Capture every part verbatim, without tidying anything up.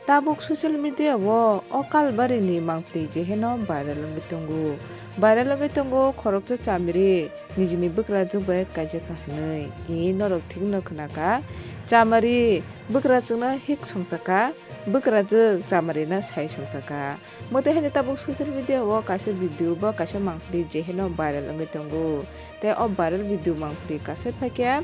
Tabuk social media o o Kalbarini mangpli jeheno viral wngwi tongo. Viral wngwi tongo khoroksa chamari nijini bwkrajwk bai kaijakha hwnwi. I norok thikno khnakha, chamari bwkrajwkno hik songchakha, bwkrajwk chamarino sai songchakha. Mwtwi haino tabuk social media o kaisa video bo kaisa mangpli jeheno viral wngwi tongo. Tei o viral video mangpli kaisa phaikha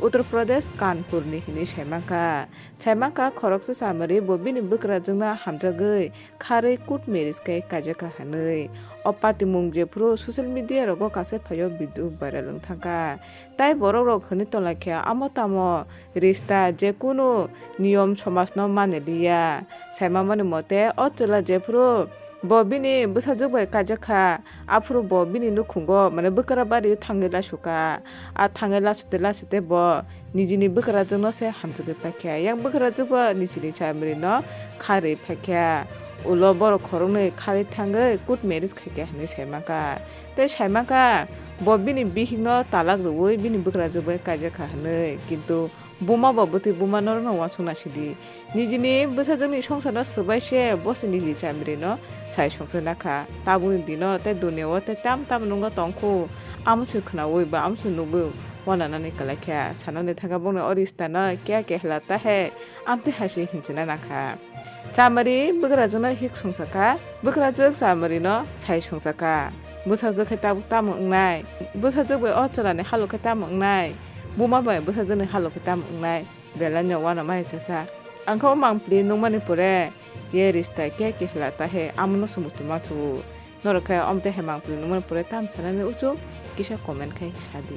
Uttar Pradesh Kanpurni hwnwi saimankha. Saimankha khoroksa chamari bo bini bwkrajwkno hamjagwi kharwi court marriage khe kaijakha hwnwi. O patimung jephuru social media rogo kaisa phaio video viral wngthangkha. Tai borokrok hwnwi tonglaikha, amo tamo rista jekunu niyom somajno maniliya. Saimamani mote o chwla jephuru bo bini bwsajwk bai kaijakha, aphuru bo bini nukhungo, mane, bwkra bario thangwi lasukha. A thangwi lasute lasute bo nijini bwkrajwkno se hamjagwi paikha. Yang bwkrajwk bo nijini chamarino kharwi paikha. Ulo borok khoroknwi kharwi thangwi court marriage khaikha hwnwi saimankha. Tei saimankha bo bini bihikno talak rwui bini bwkrajwk bai kaijakha hwnwi. Kintu buma bo bwtwi buma norokno uansukna sidi. Nijini bwsajwkni songsarno swbai se bo se niji chamarino sai songchakna kha. Tabukni dino tei duniao tei tam tam nungno tongkhu, amo se khwnaui ba amo se nugui uananani kwlaikha. Sanani thangkha bongni o ristano kya kehla ta hai, amtwi hai se hinchina nangkha. Chamari bwkrajwkno hik songchakha, bwkrajwk chamarino sai songchakha. Bwsajwk khe tabuk tamo wngnai? Bwsajwk bai o chwlani halok khe tamo wngnai? Buma bai bwsajwkni halok khe tamo wngnai? Belai no uanama hai chacha. Ang khe o mangpli nukmani pore, ye rista kya kehla ta hai, amono se muitu mansuo. Norok khe omtwi hai mangpli nukmani pore tam sanani uchu kisa comment khai sadi.